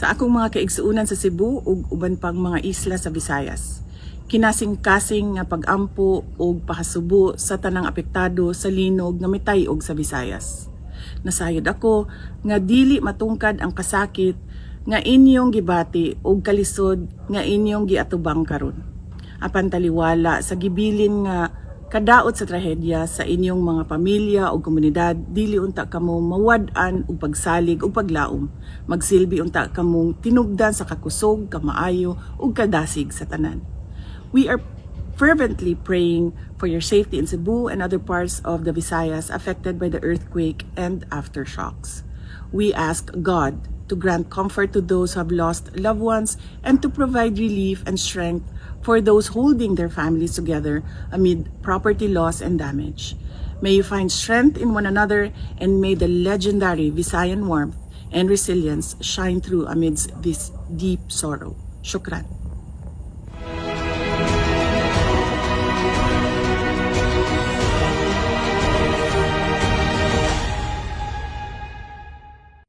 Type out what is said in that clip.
Sa akong mga kaigsuunan sa Cebu ug uban pang mga isla sa Visayas, kinasing-kasing nga pag-ampo ug pakasubo sa tanang apektado sa linog nga mitay-og sa Visayas. Nasayod ako nga dili matungkad ang kasakit nga inyong gibati ug kalisod nga inyong giatubang karon. Apan taliwala sa gibilin nga kadaot sa trahedya sa inyong mga pamilya o komunidad, dili unta kamo mawad-an og pagsalig ug paglaom. Magsilbi unta kamong tinubdan sa kakusog, kamaayo ug kadasig sa tanan. We are fervently praying for your safety in Cebu and other parts of the Visayas affected by the earthquake and aftershocks. We ask God to grant comfort to those who have lost loved ones and to provide relief and strength for those holding their families together amid property loss and damage. May you find strength in one another, and may the legendary Visayan warmth and resilience shine through amidst this deep sorrow. Shukran.